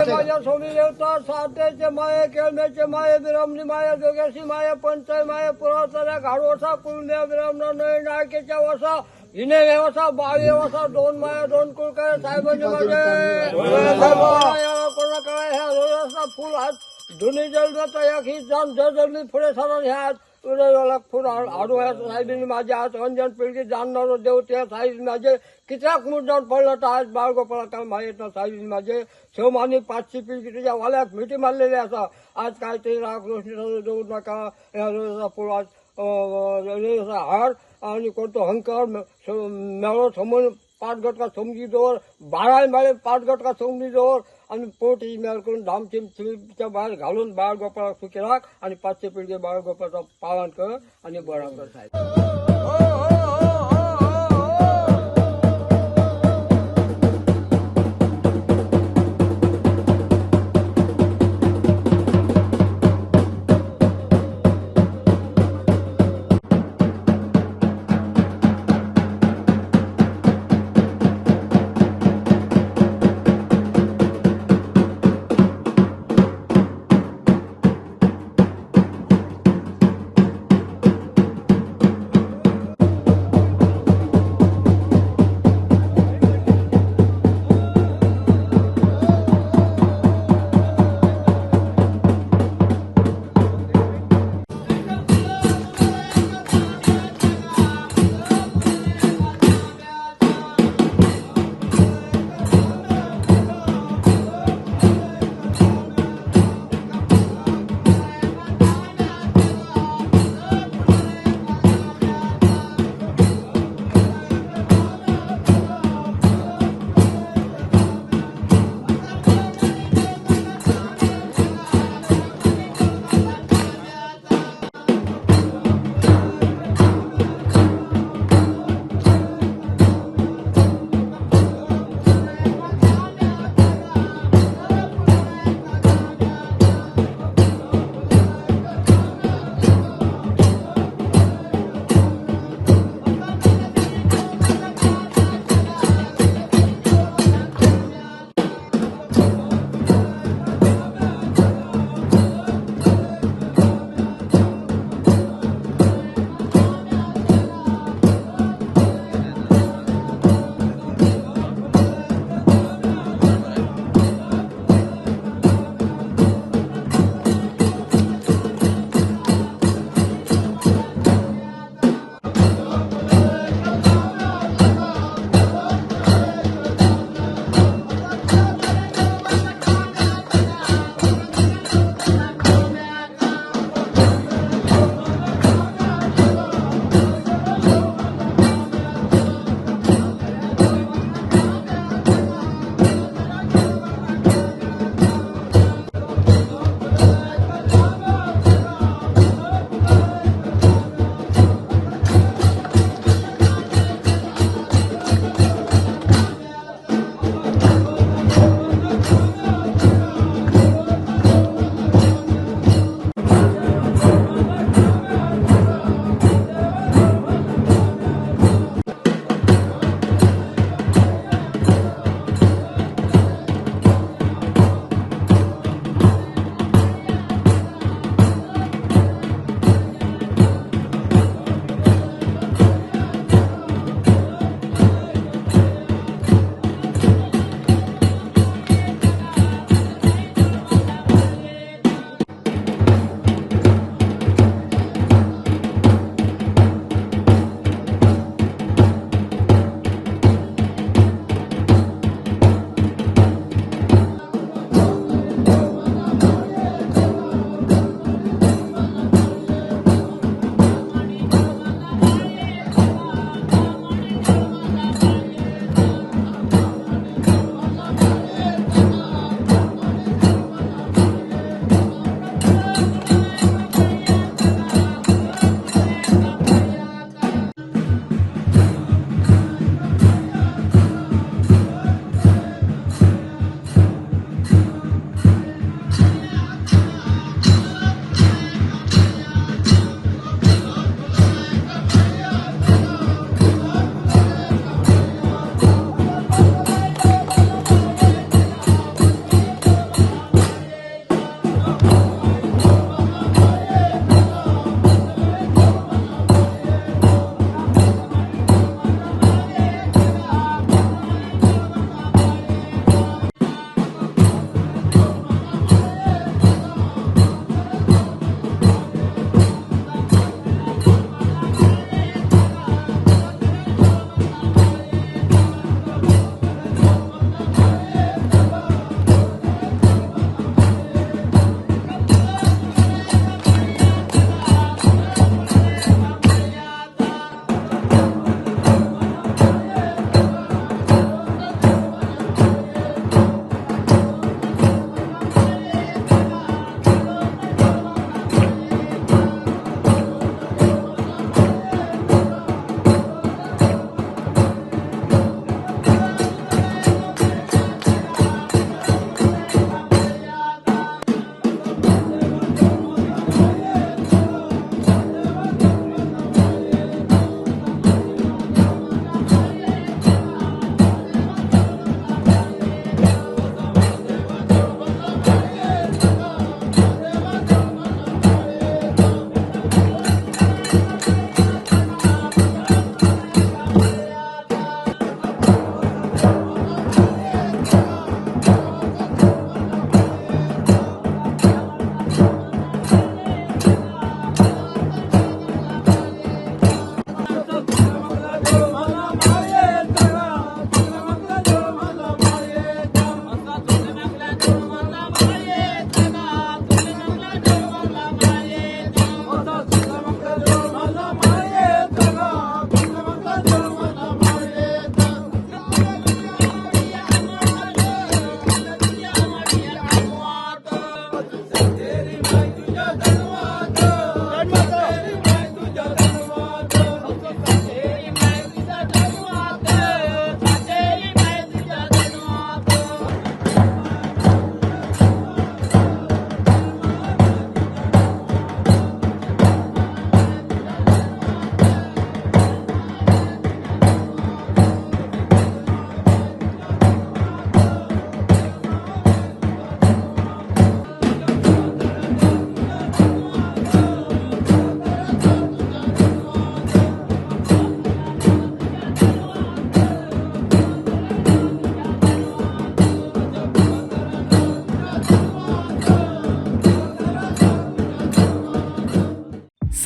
माझ्या स्वामी देवता सातेचे माये केळम्याचे माये विरामनी माया जोग्यासी माया पंचय माया पुरातल्या घाडवसा कुळम्या विरामना नय नायकेच्या वसा हिने व्यवसा बावी वसा दोन माया दोन कुळकर साहेबांनी माझे कोणा काय ह्या रोजाचा फुल हात दोन्ही जन्माचा एक ही जाण जन्मी पुढे सरण ह्या उदयाला फुल हाडू ह्या साहेबांनी माझे आज अंजन पिळगी जाणणारो देव त्या साहेब माझे कित्याक मुद्दाम पडलं तर आज बाळगोपाळा काय माहीत ना साहेब माझे शेवमानी 500 पिळगी तुझ्या वाल्यात मिठी मारलेली असा आज काय ते राग रोशनी देऊ नका. ह्या रोजाचा फुल आज रोजाचा हार आणि कोणतो हंकर मेळो समोर पाच गटका समजी जवळ 12 माळे 5 गटका समजी जवळ आणि पोट ही मेळ करून धामचिम चिमच्या बाहेर घालून बाळगोपाळा सुखी राख आणि 500 पिळगे बाळगोपाळाचं पालन कर आणि बळा कर साहेब.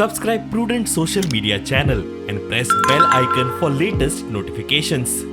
Subscribe Prudent Social Media channel and press bell icon for latest notifications.